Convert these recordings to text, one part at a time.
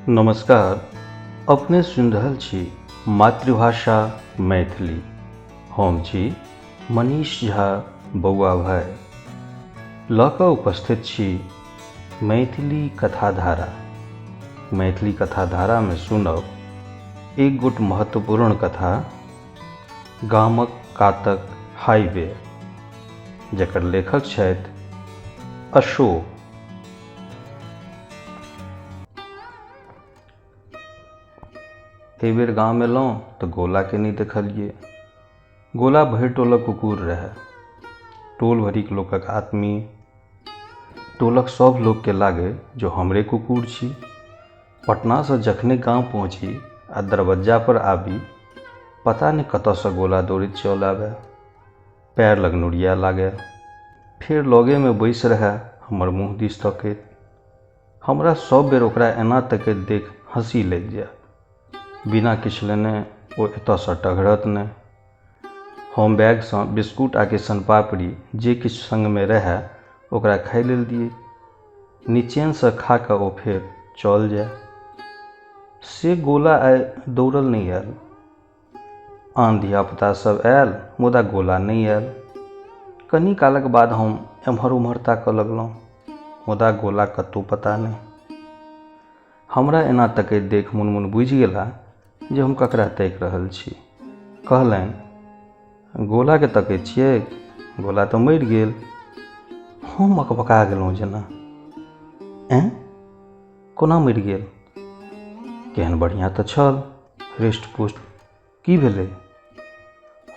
नमस्कार, अपने सुनि रहल छी मातृभाषा मैथिली। हम छी मनीष झा बौआ भाइ, लऽ कऽ उपस्थित छी मैथिली कथाधारा। मैथिली कथाधारामे सुनब एक गोट महत्वपूर्ण कथा, गामक कातक हाईवे, जकर लेखक छथि अशोक। एहि बेर गाम एलहुँ तऽ गोलाके नहि देखलियै। गोला भरि टोलक कुकुर रहए, टोल भरिक लोकक आत्मीय। टोलक सभ लोकके लागै जे हमरे कुकुर छी। पटनासँ जखने गाम पहुँची आ दरबज्जापर आबी, पता नहि कतऽसँ गोला दौड़ैत चल आबए, पएर लग नुरिया लागए, फेर लगेमे बैसि रहए हमर मुँह दिस तकैत। हमरा सभ बेर ओकरा एना तकैत देखि हँसी लागि जाए। बिना किछु लेने ओ एतऽसँ टघरत नहि। हम बैगसँ बिस्कुट आकि सनपापड़ी जे किछु सङ्गमे रहए ओकरा खाइ लेल दियै। निचेनसँ खा कऽ ओ फेर चल जाए। से गोला आइ दौड़ल नहि आयल। आन धियापुता सब आयल मुदा गोला नहि आयल। कनी कालक बाद हम एम्हर ओम्हर ताकऽ लगलहुँ, मुदा गोला कतहु पता नहि। हमरा एना तकैत देखि मुनमुन बुझि गेला जे हम ककरा ताकि रहल छी। कहलनि, गोलाके तकैत छियैक? गोला तऽ मरि गेल। हम अकबका गेलहुँ जेना। एँ, कोना मरि गेल? केहन बढ़िआँ तऽ छल, हृष्ट पुष्ट, की भेलै?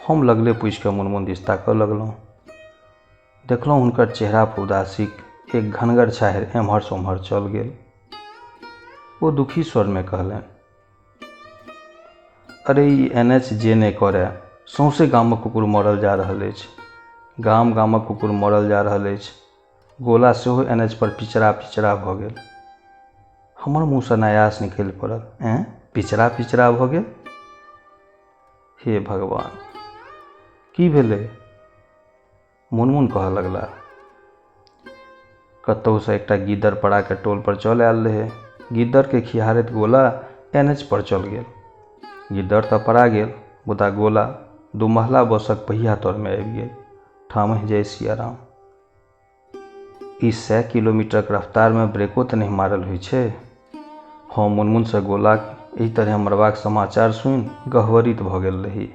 हम लगले पूछि कऽ मुनमुन दिस ताकऽ लगलहुँ। देखलहुँ हुनकर चेहरापर उदासीक एक घनगर छाहरि एम्हरसँ ओम्हर चल गेल। ओ दुखी स्वरमे कहलनि, अरे ई एन एच जे नहि करए, सौंसे गामक कुकुर मरल जा रहल अछि। गाम गामक कुकुर मरल जा रहल अछि। गोला सेहो एन एच पर पिचरा पिचरा भऽ गेल। हमर मुँहसँ अनायास निकलि पड़ल, एँ, पिचरा पिचरा भऽ गेल? हे भगवान, की भेलै? मुनमुन कहऽ लगला, कतहुसँ एकटा गीदड़ पड़ा कऽ टोलपर चल आयल रहै। गीदड़के खिहारैत गोला एन एच पर चल गेल। गीदड़ तऽ पड़ा गेल, मुदा गोला दुमहला बसक पहिया तरमे आबि गेल। ठामहि जय सियाराम। ई 100 किलोमीटरक रफ्तारमे ब्रेको तऽ नहि मारल होइ छै। हम मुनमुनसँ गोलाक एहि तरहेँ मरबाक समाचार सुनि गह्वरित भऽ गेल रही।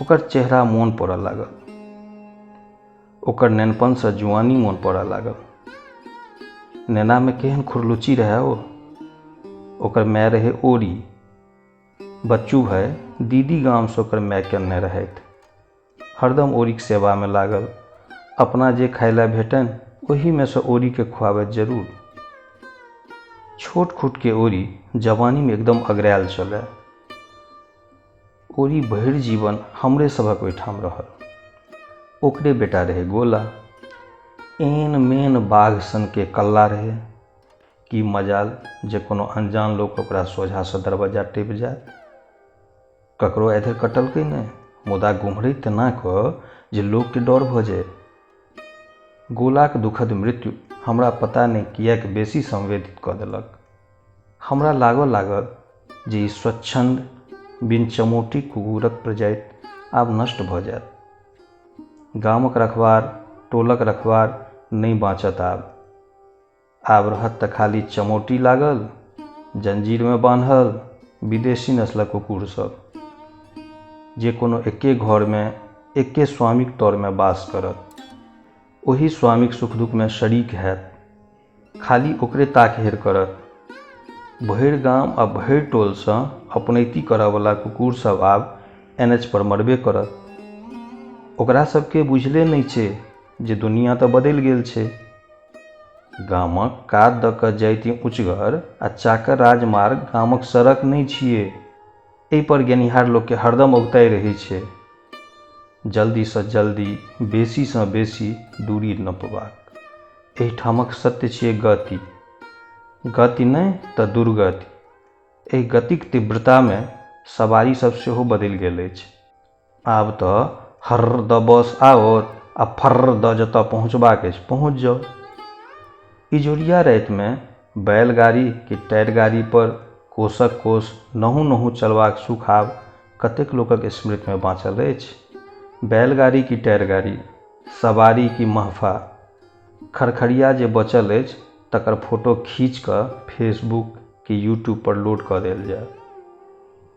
ओकर चेहरा मोन पड़ऽ लागल। ओकर नेनपनसँ जुआनी मोन पड़ऽ लागल। नेनामे केहन खुरलुच्ची रहए ओ। ओकर माय रहै ओरी। बच्चू भाइ दीदी गामसँ ओकर मायके अनने रहथि। हरदम ओरीक सेवामे लागल। अपना जे खाइ लए भेटनि ओहीमे सँ ओरीके खुआबथि जरूर। छोट खुटके ओरी जवानीमे एकदम अगरायल चलए। ओरी भरि जीवन हमरे सभक ओहिठाम रहल। ओकरे बेटा रहै गोला। एन मेन बाघ सनके कल्ला रहै। की मजाल जे कोनो अनजान लोक ओकरा सोझासँ दरबज्जा टपि जायत। ककरो आइ धरि कटलकै नहि, मुदा गुम्हरै तेना कऽ जे लोककेँ डर भऽ जाय। गोलाक दुखद मृत्यु हमरा पता नहि किएक बेसी संवेदित कऽ देलक। हमरा लागऽ लागल जे ई स्वच्छन्द, बिन चमोटी कुकुरक प्रजाति आब नष्ट भऽ जायत। गामक रखबार, टोलक रखबार नहि बाँचत आब। आब रहत तऽ खाली चमोटी लागल, जंजीरमे बान्हल विदेशी नस्लक कुकुर सब, जे कोनो एके घरमे एके स्वामीक तरमे बास करत, ओही स्वामीक सुख दुखमे शरीक हैत, खाली ओकरे ताक हेर करत। भरि गाम आ भरि टोलसँ अपनैती करऽवला कुकुर सब आब एन एच पर मरबे करत। ओकरा सबके बुझले नहि छै जे दुनिया तऽ बदलि गेल छै। गामक कात दऽ कऽ जाइत ई उँचगर आ चाकर राजमार्ग गामक सड़क नहि छियै। एहिपर गेनिहार लोकके हरदम औगताइ रहै छै जल्दीसँ जल्दी बेसीसँ बेसी दूरी नपबाक। एहिठामक सत्य छियै गति। गति नहि तऽ दुर्गति। एहि गतिक तीव्रतामे सवारी सब सेहो बदलि गेल अछि। आब तऽ हर्र दऽ बस आओत आ फर्र दऽ जतऽ पहुँचबाक अछि पहुँच जाउ। इजोरिया रातिमे बैलगाड़ी कि टायरगाड़ी पर कोसक कोस नहु नहु चलबाक सुख आब कतेक लोकक स्मृतिमे बाँचल अछि? बैलगाड़ी कि टायरगाड़ी, सवारी कि महफा, खरखरिया जे बचल अछि तकर फोटो खींचि कऽ फेसबुक कि यूट्यूब पर लोड कऽ देल जाय।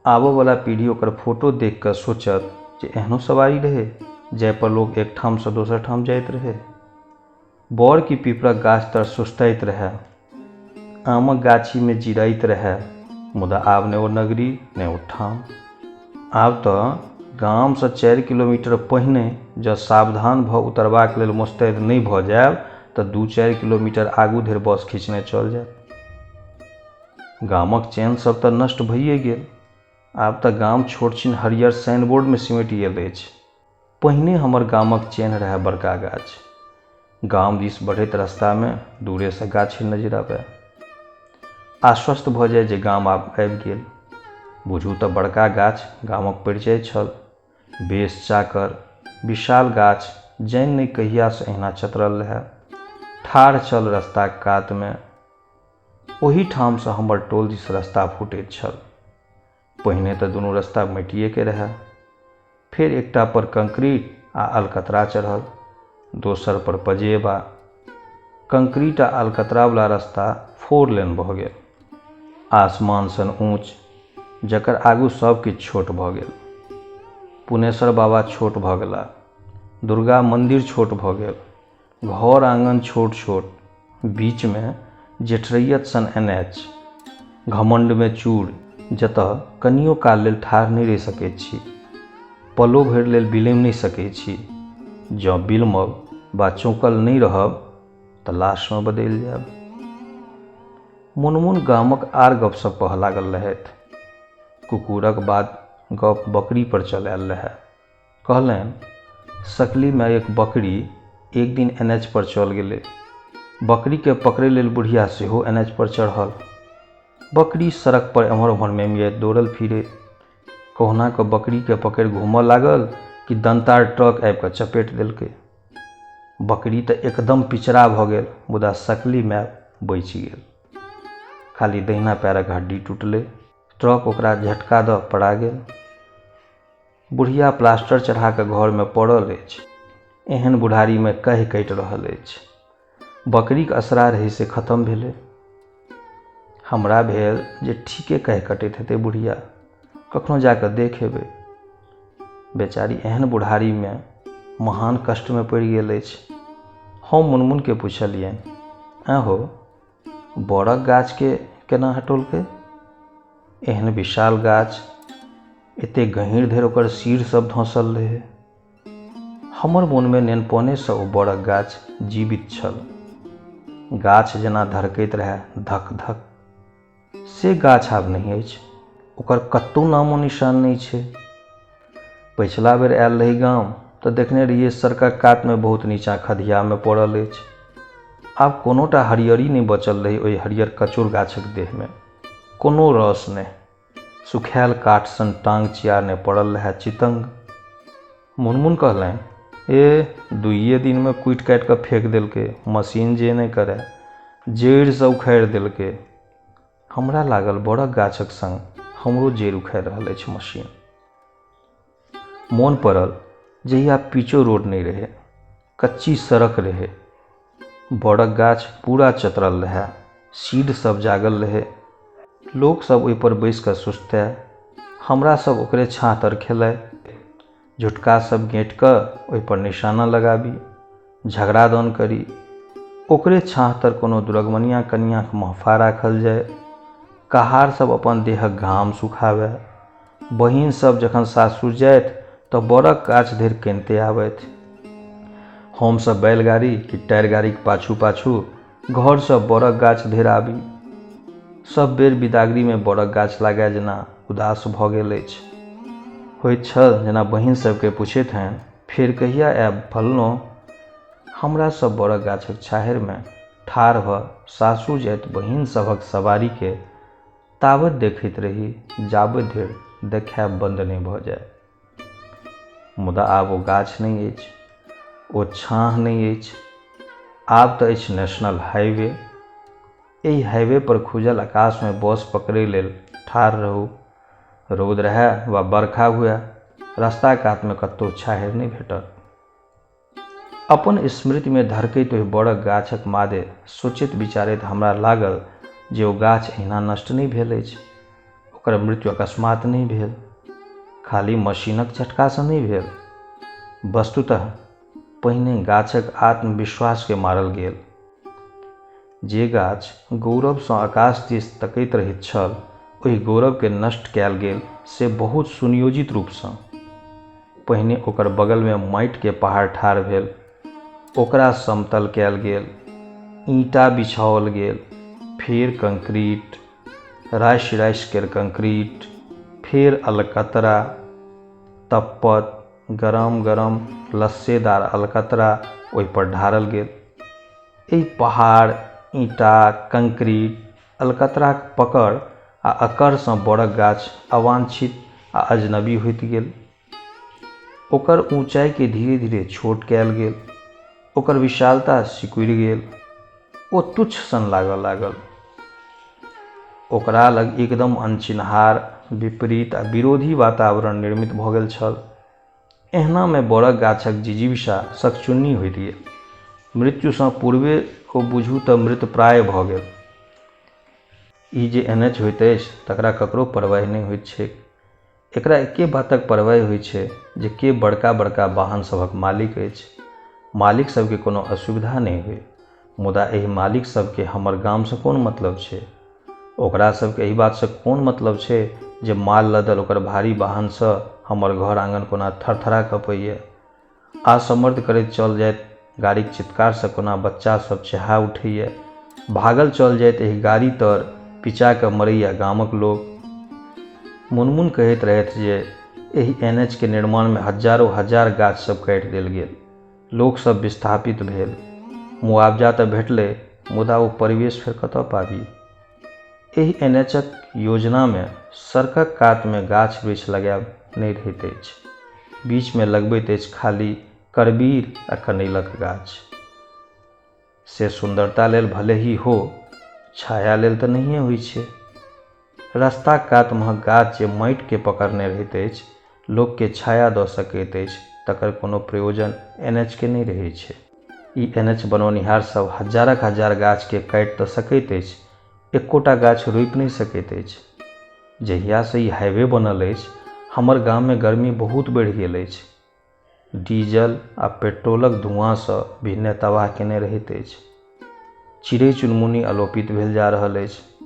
आबऽवला पीढ़ी ओकर फोटो देखि कऽ सोचत जे एहनो सवारी रहै जाहिपर लोक एक ठामसँ दोसर ठाम जाइत रहै। बड़ कि पीपरक गाछ तर सुस्ताइत रहए, आमक गाछीमे जिराइत रहए, मुदा आब ने ओ नगरी ने ओ ठाम। आब तऽ गामसँ 4 किलोमीटर पहिने जँ सावधान भऽ उतरबाक लेल मुस्तैद नहि भऽ जायब तऽ 2-4 किलोमीटर आगू धरि बस खींचने चल जायत। गामक चैन सब तऽ नष्ट भइए गेल। आब तऽ गाम छोट-छिन हरियर साइनबोर्डमे सिमटि गेल अछि। पहिने हमर गामक चेन्ह रहए बड़का गाछ। गाम दिस बढ़ैत रस्तामे दूरेसँ गाछे नजरि आबए। आश्वस्त भऽ जाय जे गाम आब आबि गेल। बुझू तऽ बड़का गाछ गामक परिचय छल। बेस चाकर, विशाल गाछ जानि नहि कहियासँ एहिना चतरल रहए। ठाढ़ छल रस्ताक कातमे। ओही ठामसँ हमर टोल दिस रस्ता फूटैत छल। पहिने तऽ दुनू रस्ता माटिएके रहए। फेर एकटा पर कंक्रीट आ अलकतरा चढ़ल, दोसर पर पजेबा। कंक्रीट आ अलकतरावला रस्ता 4 लेन भऽ गेल। आसमान सन ऊँच, जकर आगू सब किछु छोट भऽ गेल। पुनेसर बाबा छोट भऽ गेला, दुर्गा मंदिर छोट भऽ गेल, घर आंगन छोट छोट, बीचमे जेठरैयत सन एन एच, घमण्डमे चूर, जतऽ कनियो काल लेल ठाढ़ नहि रहि सकैत छी, पलो भरि लेल बिलमि नहि सकैत छी। जँ बिलमब वा चौंकल नहि रहब तऽ लाशमे बदलि जायब। मुनमुन गामक आर गपशप कहऽ लागल रहथि। कुकुरक बाद गप बकरी पर चल आयल रहए। कहलनि, सकलीमे एक बकरी एक दिन एन एच पर चल गेलै। बकरीके पकड़ै लेल बुढ़िया सेहो एन एच पर चढ़ल। बकरी सड़क पर एम्हर ओम्हर मेमियाइत दौड़ल फिरै। कहुना कऽ बकरीके पकड़ि घूमऽ लागल कि दन्तार ट्रक आबि कऽ चपेट देलकै। बकरी तऽ एकदम पिचरा भऽ गेल, मुदा सकली माय बचि गेल। खाली दहिना पैरक हड्डी टूटलै। ट्रक ओकरा झटका दऽ पड़ा गेल। बुढ़िया प्लास्टर चढ़ा कऽ घरमे पड़ल अछि। एहन बुढ़ारीमे कहि कटि रहल अछि। बकरीक असरा रहै से खतम भेलै। हमरा भेल जे ठीके कहि कटैत हेतै बुढ़िया, कखनो जा कऽ देख एबै। बेचारी एहन बुढ़ारीमे महान कष्टमे पड़ि गेल अछि। हम मुनमुनके पुछलियनि, ऐं हो, बड़क गाछके केना हटौलकै? एहन विशाल गाछ, एते गहीँर धरि ओकर सीर सब धँसल रहै। हमर मोनमे नेनपनेसँ ओ बड़क गाछ जीवित छल। गाछ जेना धड़कैत रहए धक धक, से गाछ आब नहि अछि। ओकर कतहु नामो निशान नहि छै। पछिला बेर आयल रही गाम तऽ देखने रहियै सड़कक कातमे बहुत नीचाँ खधियामे पड़ल अछि। आब कोनोटा हरियरी नहि बचल रहै ओहि हरियर कचोर गाछक देहमे। कोनो रस नहि। सुखायल काठ सन टांग चियारने पड़ल रहए चितंग। मुनमुन कहलनि, ए 2 दिनमे कुटि काटि कऽ फेक देलकै, मशीन जे नहि करए, जड़िसँ उखाड़ि देलकै। हमरा लागल बड़क गाछक संग हमरो जड़ि उखाड़ि रहल अछि मशीन। मोन पड़ल जहिया पीचो रोड नहि रहै, कच्ची सड़क रहै, बड़क गाछ पूरा चतरल रहए, सीढ़ सब जागल रहै, लोक सब ओहिपर बैसि कऽ सुस्ताए, हमरा सब ओकरे छाँह तर खेलाय, झुटका सब गेँट कऽ ओहिपर निशाना लगाबी, झगड़ा दान करी, ओकरे छाँह तर कोनो दुरगमनिया कनियाँक महफा राखल जाय, कहार सब अपन देहक घाम सुखाबए, बहिन सब जखन सासुर जाथि तऽ बड़क गाछ धरि कनिते आबथि। हमसब बैलगाड़ी कि टायरगाड़ीक पाछू पाछू घरसँ बड़क गाछ धरि आबी। सब बेर बिदागरीमे बड़क गाछ लागए जेना उदास भऽ गेल अछि। होइत छल जेना बहिन सबके पुछैत हनि, फेर कहिया आयब फलनो? हमरा सब बड़क गाछक छाहरिमे ठाढ़ भऽ सासुर जाइत बहिन सभक सवारीके ताबत देखैत रही जाबत धरि देखायब बन्द नहि भऽ जाय। मुदा आब ओ गाछ नहि अछि, ओ छाँह नहि अछि। आब तऽ अछि नेशनल हाईवे। एहि हाईवे पर खुजल आकाशमे बस पकड़ै लेल ठाढ़ रहू, रौद रहए वा बरखा हुए, रस्ता कातमे कतहु छाहरि नहि भेटत। अपन स्मृतिमे धड़कैत ओहि बड़क गाछक मादे सोचैत विचारैत हमरा लागल जे ओ गाछ एहिना नष्ट नहि भेल अछि। ओकर मृत्यु अकस्मात नहि भेल, खाली मशीनक झटकासँ नहि भेल। वस्तुतः पहिने गाछक आत्मविश्वासकेँ मारल गेल। जे गाछ गौरवसँ आकाश दिस तकैत रहैत छल, ओहि गौरवकेँ नष्ट कयल गेल से बहुत सुनियोजित रूपसँ। पहिने ओकर बगलमे माटिके पहाड़ ठाढ़ भेल, ओकरा समतल कयल गेल, ईंटा बिछाओल गेल, फेर कंक्रीट, राशि राशि केर कंक्रीट, फेर अलकतरा, तप्पत, गरम गरम लस्सेदार अलकतरा ओहिपर ढारल गेल। एहि पहाड़, ईंटा, कंक्रीट, अलकतराक पकड़ आ अकड़सँ बड़क गाछ अवांछित आ अजनबी होइत गेल। ओकर ऊँचाइके धीरे धीरे छोट कयल गेल, ओकर विशालता सिकुड़ि गेल, ओ तुच्छ सन लागऽ लागल। ओकरा लग एकदम अनचिन्हार, विपरीत आ विरोधी वातावरण निर्मित भऽ गेल छल। एहनामे बड़क गाछक जिजीविषा सकचुन्नी होइत गेल। मृत्युसँ पूर्वे ओ बुझू तऽ मृतप्राय भऽ गेल। ई जे एन एच होइत अछि तकरा ककरो परवाहि नहि होइत छैक। एकरा एके बातक परवाहि होइत छै जे के बड़का बड़का वाहन सभक मालिक अछि। मालिक सभके कोनो असुविधा नहि होइ। मुदा एहि मालिक सभके हमर गामसँ कोन मतलब छै? ओकरा सभके एहि बातसँ कोन मतलब छै जे माल लदल ओकर भारी वाहनसँ हमर घर आङन कोना थरथरा कँपैए? असमर्थ करैत चल जाइत गाड़ीक चित्कारसँ कोना बच्चा सभ चेहा उठैए? भागल चल जाइत एहि गाड़ी तर पिचा कऽ मरैए गामक लोक। मुनमुन कहैत रहथि जे एहि एन एच के निर्माणमे हजारो हजार गाछ सभ काटि देल गेल। लोक सभ विस्थापित भेल। मुआवजा तऽ भेटलै, मुदा ओ परिवेश फेर कतऽ पाबी? एहि एन एच क योजनामे सड़कक कातमे गाछ-वृक्ष लगायब नहि रहैत अछि। बीचमे लगबैत अछि खाली करबीर आ कनैलक गाछ। से सुन्दरता लेल भले ही हो, छाया लेल तऽ नहिए होइ छै। रस्ताक कात महक गाछ जे माटिकेँ पकड़ने रहैत अछि, लोककेँ छाया दऽ सकैत अछि, तकर कोनो प्रयोजन एन एच केँ नहि रहैत छै। ई एन एच बनौनिहार सभ हजारक हजार गाछकेँ काटि तऽ सकैत अछि, एक्कोटा गाछ रोपि नहि सकैत अछि। जहियासँ ई हाइवे बनल अछि, हमर गाममे गर्मी बहुत बढ़ि गेल अछि। डीजल आ पेट्रोलक धुआँसँ भिन्ने तबाह केने रहैत अछि। चिड़ै चुनमुनी अलोपित भेल जा रहल अछि।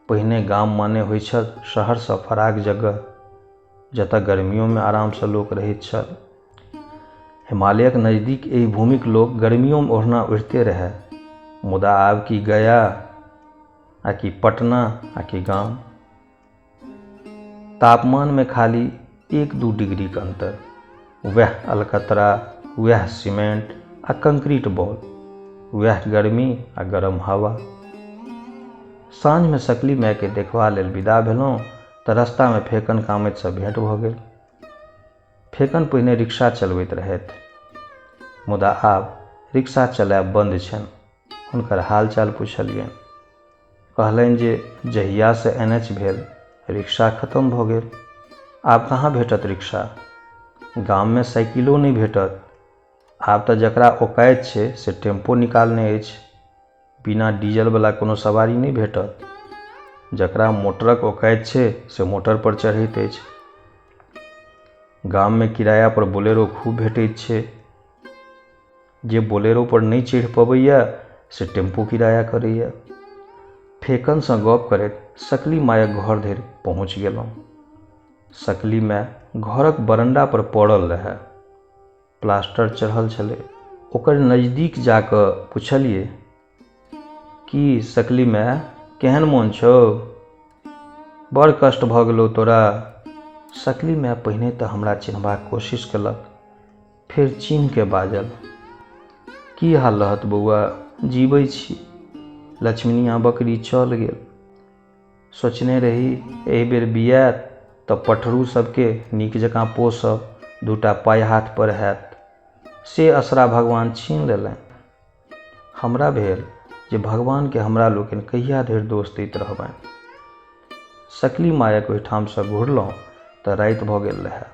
पहिने गाम माने होइत छल शहरसँ फराक जगह, जतऽ गर्मियोमे आरामसँ लोक रहैत छल। हिमालयक नजदीक एहि भूमिक लोक गर्मियोमे ओढ़ना ओढ़िते रहए, मुदा आब की गया आ कि पटना आ कि गाम। तापमानमे खाली 1-2 डिग्रीक अन्तर। वएह अलकतरा, वएह सीमेंट आ कंक्रीट बॉल, वएह गर्मी आ गरम हवा। साँझमे सकली मायके देखबा लेल विदा भेलहुँ तऽ रस्तामे फेकन कामतिसँ भेँट भऽ गेल। फेकन पहिने रिक्शा चलबैत रहथि, मुदा आब रिक्शा चलायब बन्द छनि। हुनकर हाल-चाल पुछलियनि। कहलनि जे जहियासँ एन एच भेल रिक्शा खतम भऽ गेल। आब कहाँ भेटत रिक्शा? गाममे साइकिलो नहि भेटत। आब तऽ जकरा ओकाति छै से टेम्पो निकालने अछि। बिना डीजलवला कोनो सवारी नहि भेटत। जकरा मोटरक ओकाति छै से मोटरपर चढ़ैत अछि। गाममे किरायापर बोलेरो खूब भेटैत छै। जे बोलेरोपर नहि चढ़ि पबैए से टेम्पू किराया करैए। फेकनसँ गप करैत सकली मायक घर धरि पहुँच गेलहुँ। सकली माय घरक बरण्डापर पड़ल रहए। प्लास्टर चढ़ल छलै। ओकर नजदीक जा कऽ पुछलियै, की सकली माय, केहन मोन छौ? बड़ कष्ट भऽ गेलौ तोरा। सकली माय पहिने तऽ हमरा चिन्हबाक कोशिश केलक, फेर चिन्ह के बाजल, की हाल रहत बौआ, जीबै छी। लक्ष्मीनिया बकरी चल गेल। सोचने रही एहि बेर बियाएत तऽ पठरू सबके नीक जकाँ पोसब, 2टा पाइ हाथ पर हैत। से असरा भगवान छीन लेलनि। हमरा भेल जे भगवानके हमरा लोकनि कहिया धरि दोष दैत रहबनि। सकली मायक ओहिठामसँ घुरलहुँ तऽ राति भऽ गेल रहए।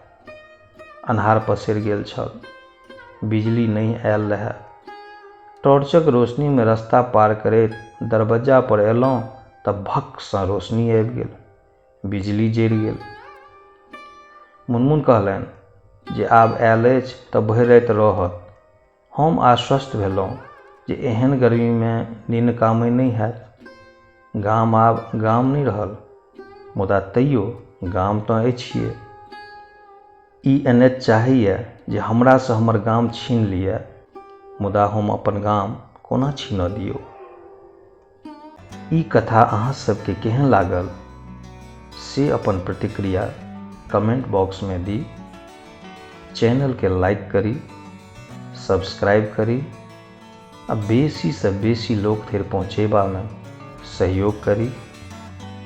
अन्हार पसरि गेल छल। बिजली नहि आयल रहए। टॉर्चक रोशनीमे रस्ता पार करैत दरबज्जा पर अयलहुँ तऽ भक्कसँ रोशनी आबि गेल। बिजली जरि गेल। मुनमुन कहलनि जे आब आयल अछि तऽ भरि राति रहत। हम आश्वस्त भेलहुँ जे एहन गर्मीमे निन्न कामय नहि हैत। गाम आब गाम नहि रहल, मुदा तैयो गाम तँ अछिए। ई एन एच चाहैए जे हमरासँ हमर गाम छीनि लिअए, मुदा हम अपन गाम कोना छीनऽ दियौ? ई कथा अहाँ सबके केहन लागल से अपन प्रतिक्रिया कमेंट बॉक्समे दी। चैनलके लाइक करी, सब्सक्राइब करी आ बेसीसँ बेसी लोक धरि पहुँचेबामे सहयोग करी,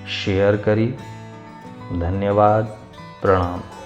शेयर करी। धन्यवाद, प्रणाम।